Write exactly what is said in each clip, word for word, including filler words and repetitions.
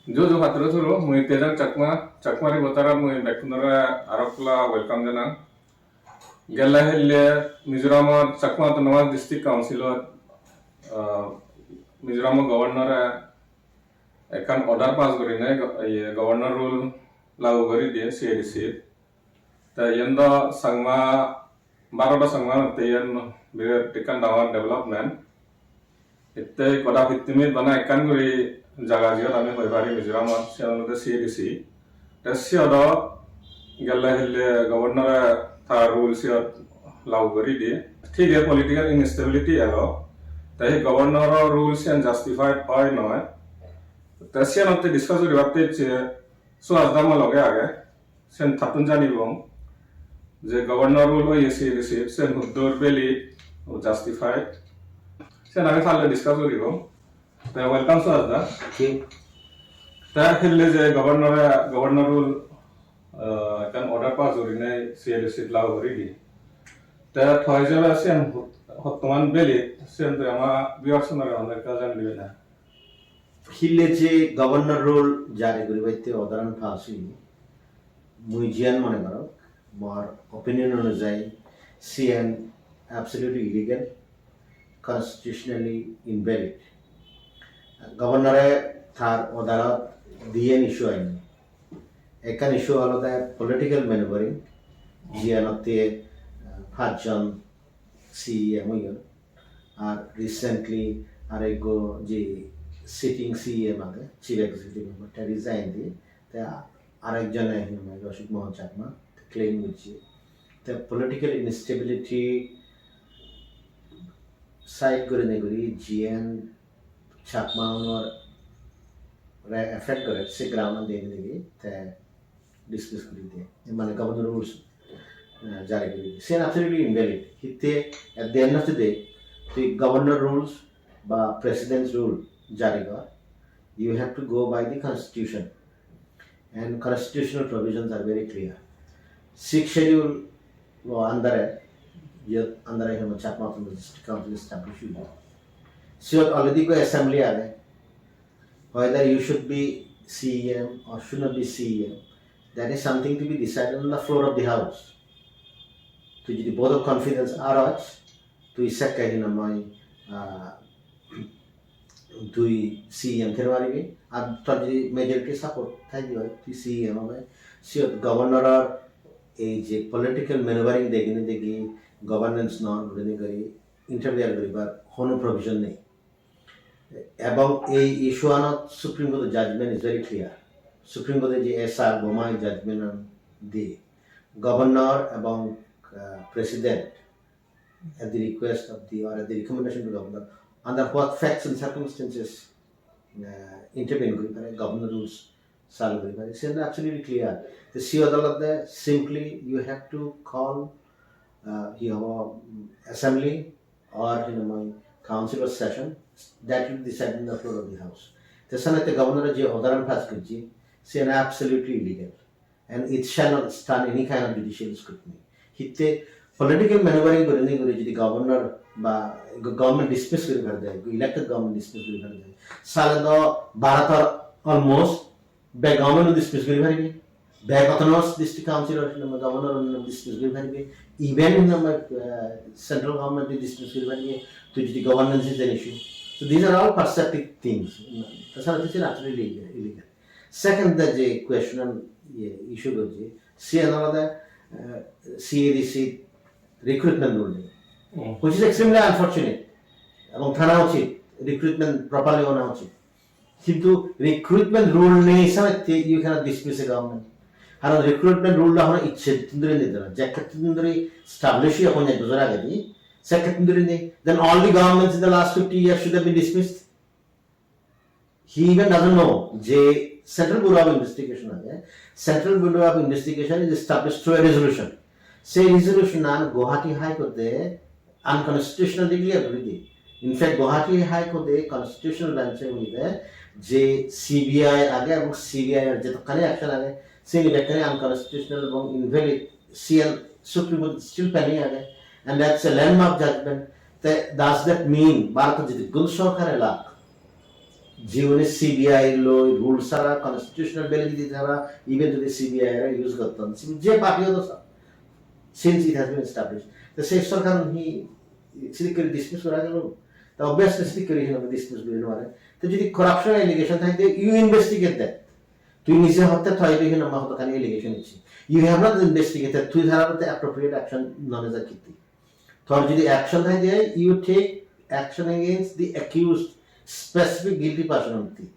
Ju ju patturu turu, mui Tejang Chakma, Chakma Reporter-ot mui bekkunore arokla welcome janang. Gelle hille Mizoramot Chakma Autonomous District Council-ot, ah, Mizoram-o governor-e ekkan order pass gurinei go-, iye, governor rule lagu guri diye C A D C. Te iyen do Changma, Bharodo Changma te iyen birat ekkan dangor development. Itte goda pittimit bana ekkan guri jaga, jiyot ami hoi pari Mizoramot, siyan olode C A D C. Te siyot do gelle hille governor-e ta rule siyot lagu guri di. Thik ei political instability elo. Te ei governor-o rule siyan justified oi noi. Te siyanotte discuss guribatte icche Suhas da mo loge age. Sen tattun janibong je governor rule oye C A D C, sen huddur valid o justified. Sen age parle discuss guribong. Te welcome, Suhas da. Thank you. Te hille je governor, governor rule, ah, ekkan order pass gurinei C A D C lagu guri di. Te thoi jebe sen hot-, hottoman valid, sen te ama viewers-unore hon ekka jani dibe na. Hille je governor rule jari guribatte order-an pass oye, mui jiyan mone gorong, mor opinion onujayi, siyan absolutely illegal, constitutionally invalid. Governor-e tar order-ot diyen issue ain. Ekkan issue olode political maneuvering, jiyanotte, ah, pajjon C E M oyon. Ar recently arekko je sitting C E M age, Chief Executive Member, te resign diye, te arekjone hi nang hoide Ashok Mohan Chakma, te claim gojje. Te political instability side gurinei guri jiyan Chakma unore affect gore, se ground-an dei degi te dismiss guri diye, mane governor rules, eh, jari guri diye. Siyan absolutely invalid. Hitte at the end of the day, tui governor rules ba president's rule jari gor, you have to go by the constitution. And constitutional provisions are very clear. Sixth Schedule-o under-e, iyot under-e hi nang hoide Chakma Autonomous District Council establish oye. Siyot already ekko assembly age. Whether you should be C E M or should not be C E M, that is something to be decided on the floor of the house. Tui jodi vote of confidence aroj, tui sekke hi nang hoide, ah, tui C E M thei paribi. Ar tor jodi majority support thai de oi, tui C E M obe. Siyot governor-or ei je political maneuvering degini degi governance nw gurinei guri interfere guribar hono provision nei. Ebong ei issue-anot Supreme Court judgment is very clear. Supreme Court je S R Bommai judgment-an diye, governor ebong, ah, president at the request of the, or at the recommendation of the governor, under what facts and circumstances, uh, intervene guri pare, governor rules chalu guri pare, siyan absolutely clear. Te siyot olode simply you have to call, uh, hi hobo, um, assembly or, you know, my council or session that will decide in the floor of the house. Te senotte governor-e je order-an pass gojje, siyan absolutely illegal. And it shall not stand any kind of judicial scrutiny. Hitte political maneuvering gurinei guri jodi governor ba government dismiss guri pare de, elected government dismiss guri pare de, sale do Bharotor almost bek government dismiss guri paribe, bek autonomous district council or governor dismiss guri paribe, even, uh, central government dismiss guri paribe, to jodi governance is an issue. So these are all perceptive things. That's how it is actually illegal, illegal. Second, the je question-an, iye, issue gojje, siyan olode, uh, C A D C recruitment rule niye, hmm, which is extremely unfortunate. Ebong thana uchit, recruitment properly ona uchit. Kintu recruitment rule nei hisabe you cannot dismiss a government. Karon recruitment rule-an hono icche tun duri nei de, jekke tun duri establish oye ek bojor agedi, sekke tun duri nei. Then all the governments in the last fifty years should have been dismissed. He even doesn't know je Central Bureau of Investigation age. Central Bureau of Investigation is established through a resolution. Sei resolution-an Guwahati High Court-e unconstitutional declare guri diye. In fact, Guwahati High Court-e constitutional bench-e hoide je C B I age ebong C B I-r jedokkani action age, sini bekkani unconstitutional ebong invalid, siyan Supreme Court still pending age, and that's a landmark judgment. Te does that mean Bharotot jodi gun sorkar elak, Jiune C B I loi rule sara, constitutional validity sara, even jodi C B I re use gotton, je party odo sir, since it has been established, to se sorkar hi sidik guri dismiss gora gelo? To obviously sidik guri hino dismiss guri no pare. To jodi corruption allegation thai de, you investigate that. Tui nije hotte thai de hino ma hotokkani allegation icche. You have not investigated, tui tara hotte appropriate action no neja kitti. Tor jodi action thai de, you take action against the accused, specific guilty personality.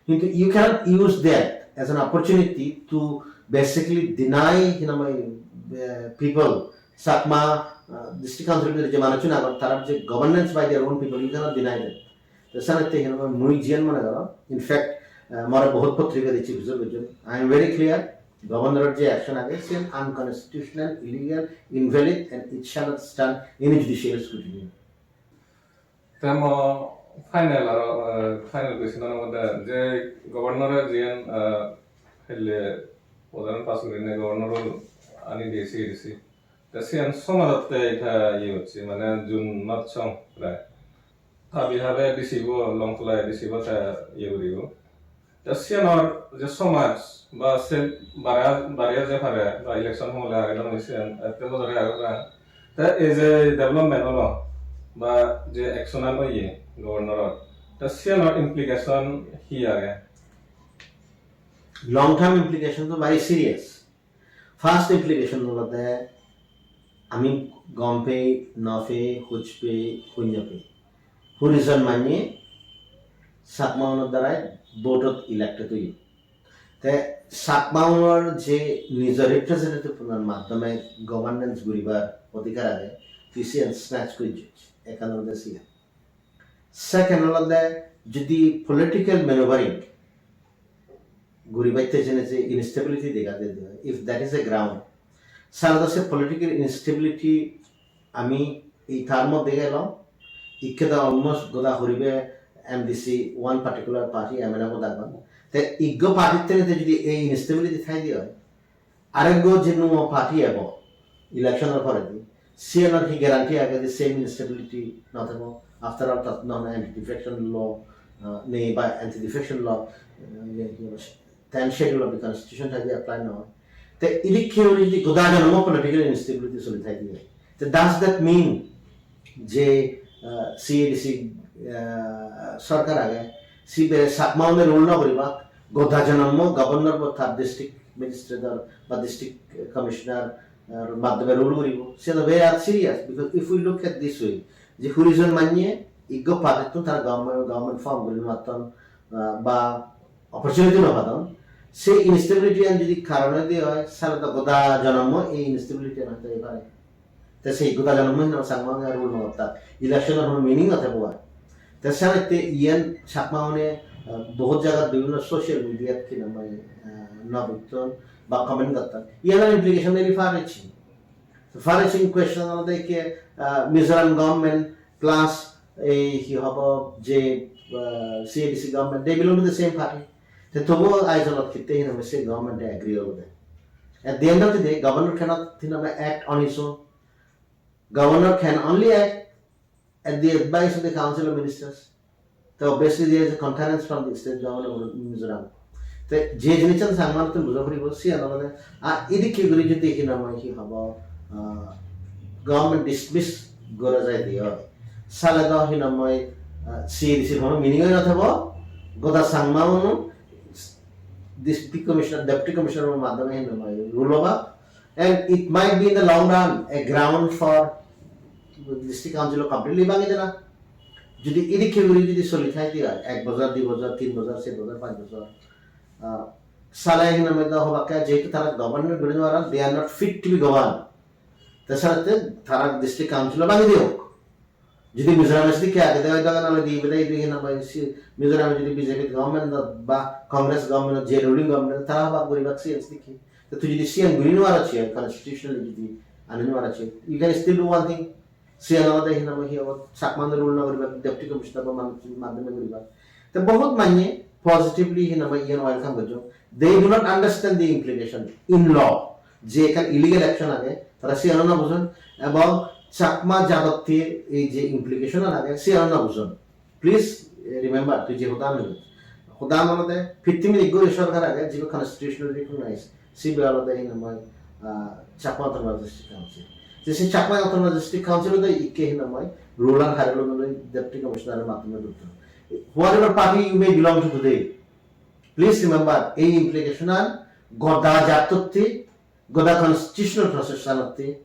Hintu you cannot use that as an opportunity to basically deny, you know, my, uh, people, Chakma, uh, District Council bidire je manuchun agon, tarar je governance by their own people, you cannot deny that. To sanatte, you know, mui jiyan mone gorong, in fact, uh, more bohut potrika dichi bujor bujor. I am very clear, governor je action age, siyan unconstitutional, illegal, invalid, and it shall not stand any judicial scrutiny. Te mo final aro, eh, final question ano mode je governor e jiyan, eh, hille order pass gurinei governor ani diye C A D C. Te siyan somajotte ekka iye hocche, mane June mas song prai. Tabi habe D C bo, Longthola D C bo te iye guribo. Te siyanor je somaj ba se bare, bare je pare ba election hole age dong siyan, ette bojore age parapang. Te ei je development olo ba je action an oye governor or, te siyanor implication hi age? Long term implication to very serious. First implication olode ami gom pei, no pei, huj pei, hunyo pei. Hurijon manye Chakma unor darai vote ot elected oye. Te Chakma unor je nijor representative unor maddome governance guribar odhikar age, tui siyan snatch gojjos, ekkan olode siyan. Second olode jodi political maneuvering guribatte jene je instability dega jai de, if that is a ground, sale do se political instability ami ei term ot dega elo, ikke do almost goda huribe M D C one particular party M L A bo dagon. Te iggo party tene te jodi ei instability thai de oi, arekko je nuo party ebo election or poredi, siyanor hi guarantee age je same instability no thebo? After all, tat no anti-defection law, uh, nei ba anti-defection law, uh, ye, ye, ten schedule of the constitution thai de apply no oi. Te idikke guri jodi goda jonmo political instability soli thai de, te does that mean je, uh, C A D C, uh, sorkar age, sibere Chakma une rule no guribak, goda jonmo governor bo tar district magistrate or ba district commissioner or maddome rule guribo? Se do very serious, because if we look at this way, je hurijon manye iggo party tun tara government, government form guri no patton, uh, ba opportunity no padon, se instability an jodi karon oi de oi, sale do goda jonmo ei instability an oi pare. Te sei goda jonmo hinamai Chakma une rule no gottak, election or hono meaning no thebo ar. Te senotte iyen Chakma une, ah, bohut jagat bibhinno social media-t hinamai, ah, no bujjon ba comment gotton. Iyanor implication very far reaching. Far reaching question olode ikke, ah, Mizoram government plus ei hi hobo je, ah, C A D C government, they belong to the same party. Te tobuo Aizawl-ot hitte hinamai se government-e agree olode. At the end of the day, governor cannot hinamai act on his own. Governor can only act at the advice of the Council of Ministers. Te obviously there is a concurrence from the state government of Mizoram. Te je jinissan Changma-tun buja puribo, siyan olode, a, idikke guri jodi hinamai hi hobo, ah, government dismiss gora jai de oi, sale do hinamai, ah, C A D C-r hono meaning oi no thebo, goda Changma-uno district commissioner, deputy commissioner-or maddhome hinamai rule oba, and it might be in the long run a ground for district council-o completely bhangi dena. Jodi idikke guri jodi soli thai de oi, ek bojor, di bojor, tin bojor, ser bojor, panch bojor, ah, sale hinamai do hobakke jehetu tara government guri no paron, they are not fit to be governed. Te sale te tara district council-o bhangi diok. Jodi Mizoram-e sedokke agede oi, dogan oi di bede idu hinamai si-, Mizoram-e jodi B J P government ba Congress government, je ruling government, tara hobak guribak siyan sedokke. Te tui jodi siyan guri no paros, siyan constitutionally jodi ani no paros, you can still do one thing. Siyan olode hinamai hi obo, Chakma-une rule no guribak, deputy commissioner ba manuj maddhome guribak. Te bohut manye positively hinamai iyan welcome gojjon. They do not understand the implication in law. Je ekkan illegal action age, tara siyano no bujon, ebong Chakma jadotte ei je implication an age, siyano no bujon. Please, eh, remember, tui je hoda holi, Hoda olode fifty minute guri sorkar age jibe constitutional recognize, sibe olode hinamai, ah, Chakma Autonomous District Council. Je se Chakma Autonomous District Council ode ikke hinamai rural higher level deputy commissioner mattome dutto. Whatever party you may belong to today, please remember ei implication an goda jattotti, goda constitutional process anotti,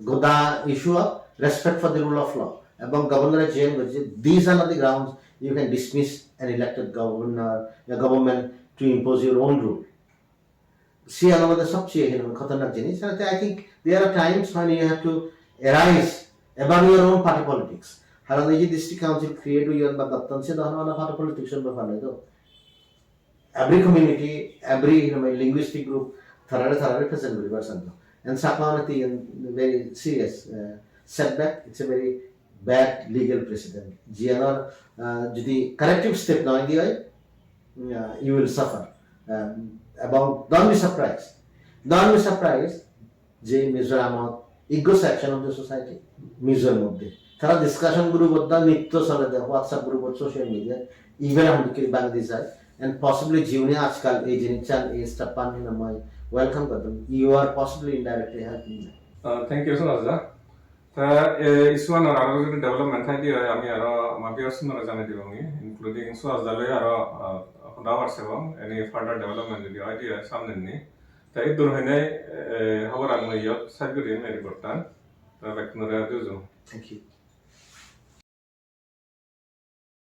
goda issue of respect for the rule of law. Ebong governor jiyan gojje, these are not the grounds you can dismiss an elected governor, a government to impose your own rule. Siyan olode sobcheye hinamai khatarnak jinis. And I think there are times when you have to arise above your own party politics. Haron ei je district council create oyon ba gotton, se do hono party politics or bepar noi do. Every community, every, you know, linguistic group, tarare, tarare represent guribar santo. And Chakma unity in very serious, uh, setback. It's a very bad legal precedent. Jiyanor, uh, jodi corrective step noi diye, uh, you will suffer. Um, ebong don't be surprised. Don't be surprised je Mizoramot iggo section of the society, Mizor moddhe. Tara discussion group-ot da nitto solede, WhatsApp group-ot, social media, even hon dokke bangedi jai. And possibly jiune ajkal ei jinissan, ei step-an hinamai welcome gotton, you are possibly indirectly helping them. Uh, thank you so much, da. Ta, eh, issue-anor aro jodi development thai de oi, ami aro ama viewers-unore janai dibong, including Suhas da loi aro, uh, hoda hobor sebong, any further development jodi oi de oi samnendi. Ta, iddur hoinei, eh, hobor an mui iyot side guri mi report-tan. Ta, bekkunore juju. Thank you.